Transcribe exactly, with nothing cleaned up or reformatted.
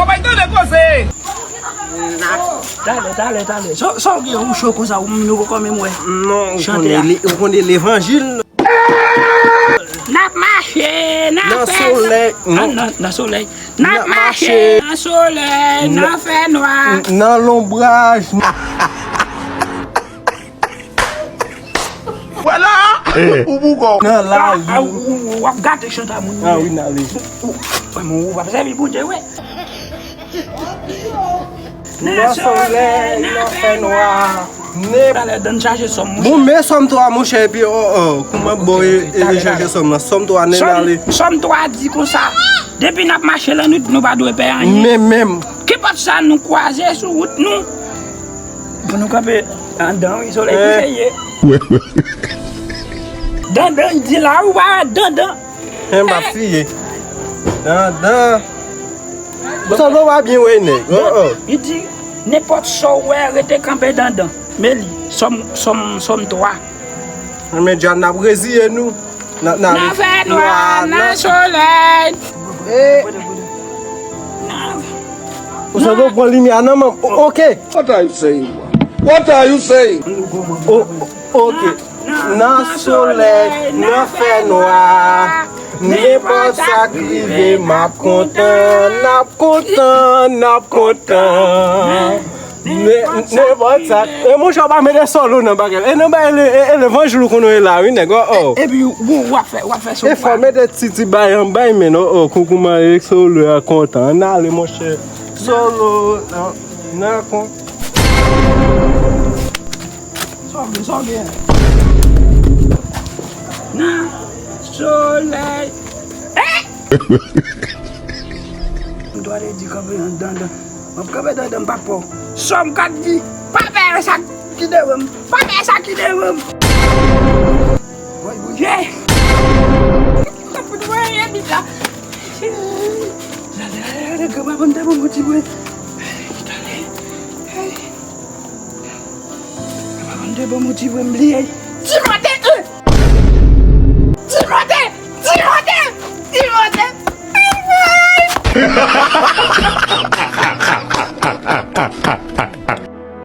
Papa, tande koze. Talè, talè, talè. Sa, sa w gen ou cho konsa, ou, nou poko menm wè. Non, ou konnen, ou konnen levanjil. N ap mache, n ap fè solèy. Nan, nan solèy. N ap mache nan solèy, nan fènwa. Nan lonbraj. Vwala! Ou boukò. Nan lari. W ap gate chanta moun. Ah wi, n ale. Ou, ou, ou, w ap sèvi Bondye, wi. Nan solèy, nan fènwa. Talè, dan chache sòm, monchè. Bon, men sòm twa, monchè, epi, oh, oh, kouman bon e, e chache sòm nan? Sòm twa, nen ale. Sòm twa di konsa, depi n ap mache lannwit, nou pa dwe pè anyen. Men menm. Kenpòt sa nou kwaze sou wout nou, pou nou kanpe anndan, wi, solèy kouche ye. Dandan, di la, ou pa wè dandan. M ap fiye. Dandan. Sa nou pa byen wè nèg. Oh, oh. Li di, nenpòt sa w wè, rete kanpe dandan. Men li, sòm, sòm, sòm twa. Men dja n ap reziye nou. Nan, nan fènwa, nan solèy. Eh. Ou santi w pran limyè nan men m. O-, ok. What are you saying, boy? What are you saying? O-, ok. Nan solèy, nan fènwa. Nenpòt sa k rive, m ap kontan. N ap kontan, n ap kontan. Nenpòt sa. E monchè, w pa mete solo nan bagay la. E nan bagay le, e, e levanjil ou konnen w ye la, wi, nèg. Oh, oh. Epi, w, w ap fè, w ap fè solo. E fò mete ti, ti bay an bay, men, oh, oh, koukou, man, e solo a kontan. Ann ale, monchè. Solo, nan, nan kon. Sa w gen, sa w gen? Nan solèy. Eh! M dwa te di kanpe anndan, anndan. M ap kanpe anndan, m pa pè w. Sòm kat di, pa pè sa ki devan m. Pa pè sa ki devan m. Woy, Bondye. Tanpri, woy, bib la. Gade, gade, gade, granpapa m te ban m yon ti bwen. Talè. Granpapa m te ban m yon ti bwen, m bliye. Ti mantè!